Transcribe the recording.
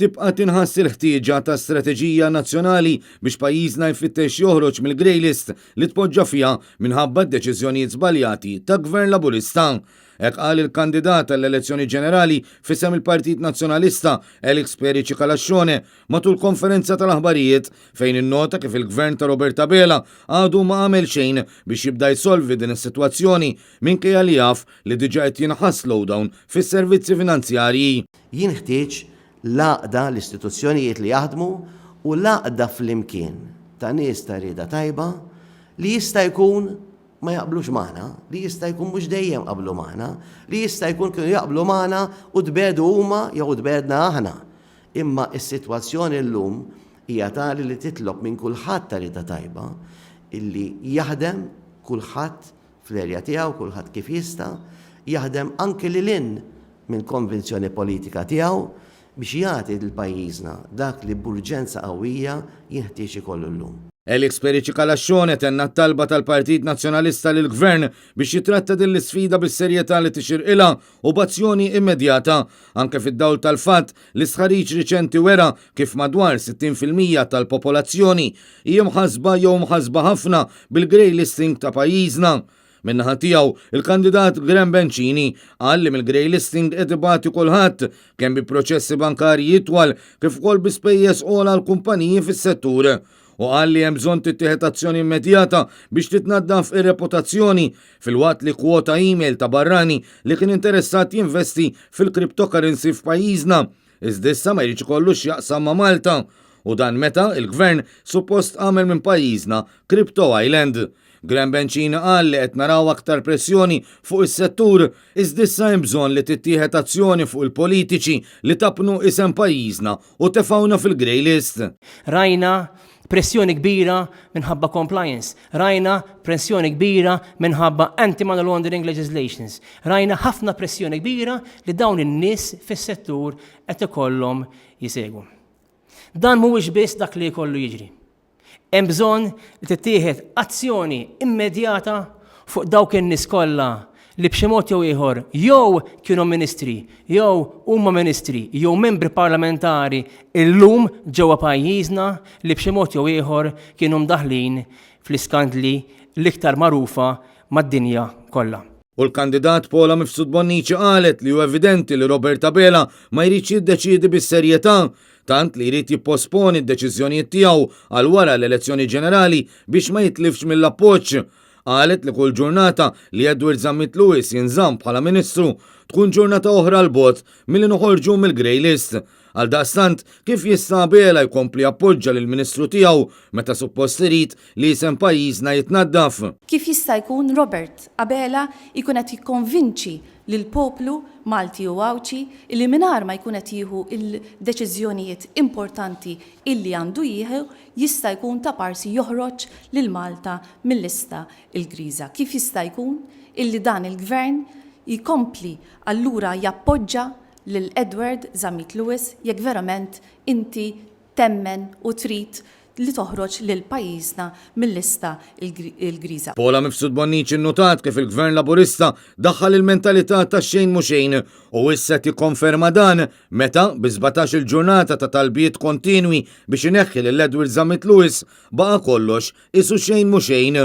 Tibqa' tinħass il-ħtieġa ta' strateġija nazzjonali biex pajjiżna jfittex joħroġ mill-grey list li tpoġġa fiha minħabba d-deċiżjonijiet żbaljati ta' Gvern Laburista. Hekk qal il-kandidat għall-elezzjoni ġenerali f'isem il-Partit Nazzjonalista, Alex Perici Calascione, matul konferenza tal-aħbarijiet fejn innota kif il-Gvern ta' Robert Abela għadu ma għamel xejn biex jibda jsolvi din is-sitwazzjoni minkejja li jaf li diġà qed jinħass slowdown fis-servizzi finanzjarji. Jinħtieġ l-għaqda, l-istituzzjonijiet li jaħdmu u l-għaqda flimkien ta' nies ta' rieda tajba li jista' jkun ma jaqblux magħna, li jista' jkun mhux dejjem qablu magħna, li jista' jkun kienu jaqblu magħna u tbiegħdu huma jew tbiegħdna aħna. Imma s-sitwazzjoni llum hija tali li titlob minn kulħadd ta' rieda tajba illi jaħdem kulħadd fl-erja tiegħu, kulħadd kif jista', jaħdem anki lil hinn mill-konvinzjoni politika tiegħu biex jagħti lil pajjiżna dak li b'urġenza qawwija jinħtieġ ikollu llum. Alex Perici Calascione tenna t-talba tal-Partit Nazzjonalista lill-Gvern biex jitratta din l-isfida bis-serjetà li tixirqilha u b'azzjoni immedjata, anke fid-dawl tal-fatt li stħarriġ riċenti wera kif madwar 60% tal-popolazzjoni hi mħassba jew mħassba ħafna bil-grey listing ta' pajjiżna. Min-naħa tiegħu, il-kandidat Graham Bencini qal li mill-grey listing qed ibati kulħadd, kemm bi proċessi bankarji itwal kif ukoll bi spejjeż ogħla għall-kumpaniji fis-settur. U qal li hemm bżonn tittieħed azzjoni immedjata biex titnaddaf ir-reputazzjoni, filwaqt li kwota email ta' barrani li kien interessat jinvesti fil-cryptocurrency f'pajjiżna, iżda issa ma jridx ikollu x'jaqsam ma' Malta. U dan meta il-Gvern suppost għamel minn pajjiżna Crypto Island. Graham Bencini qal li qed naraw aktar pressjoni fuq is-settur iżda issa hemm bżonn li tittieħed azzjoni fuq il-politiċi li tappnu isem pajjiżna u tefgħuna fil-grey list. Rajna pressjoni kbira minħabba compliance, rajna pressjoni kbira minħabba anti-money laundering legislations, rajna ħafna pressjoni kbira li dawn in-nies fis-settur qed ikollhom jisegwu. Dan mhuwiex biss dak li jkollu jiġri. Hemm bżonn li tittieħed azzjoni immedjata fuq dawk in-nies kollha li b'xi mod jew ieħor jew kienu ministri jew huma ministri jew membri parlamentari illum ġewwa pajjiżna li b'xi mod jew ieħor kienu mdaħħlin fl-iskandli l-iktar magħrufa mad-dinja kollha. U l-kandidat Paula Mifsud Bonnici qalet li hu evidenti li Robert Abela ma jridx jiddeċiedi bis-serjetà, tant li jrid jipposponi d-deċiżjonijiet tiegħu għal wara l-elezzjoni ġenerali biex ma jitlifx mill-appoġġ. Qalet li kull ġurnata li Edward Zammit Lewis jinżamm bħala Ministru tkun ġurnata oħra 'l bogħod milli noħorġu mill-grey list. Għaldaqstant, kif jista' Abela jkompli jappoġġa lill-Ministru tiegħu meta suppost irid li isem pajjiżna jitnaddaf? Kif jista' jkun Robert Abela jkun qed jikkonvinċi lill-poplu Malti u Għawdxi illi mingħajr ma jkun qed jieħu l-deċiżjonijiet importanti illi għandu jieħu jista' jkun ta' parsi joħroġ lil Malta mil-lista l-griża? Kif jista' jkun illi dan il-Gvern jkompli allura jappoġġa lil Edward Zammit Lewis jekk verament inti temmen u trid li toħroġ lil pajjiżna mil-lista l-griża. Paula Mifsud Bonnici nnutat kif il-Gvern Laburista daħħal il-mentalità ta' xejn mhu xejn u issa qed jikkonferma dan meta, bi 17-il ġurnata ta' talbiet kontinwi biex ineħħi lil Edward Zammit Lewis, baqa' kollox qisu xejn mhu xejn.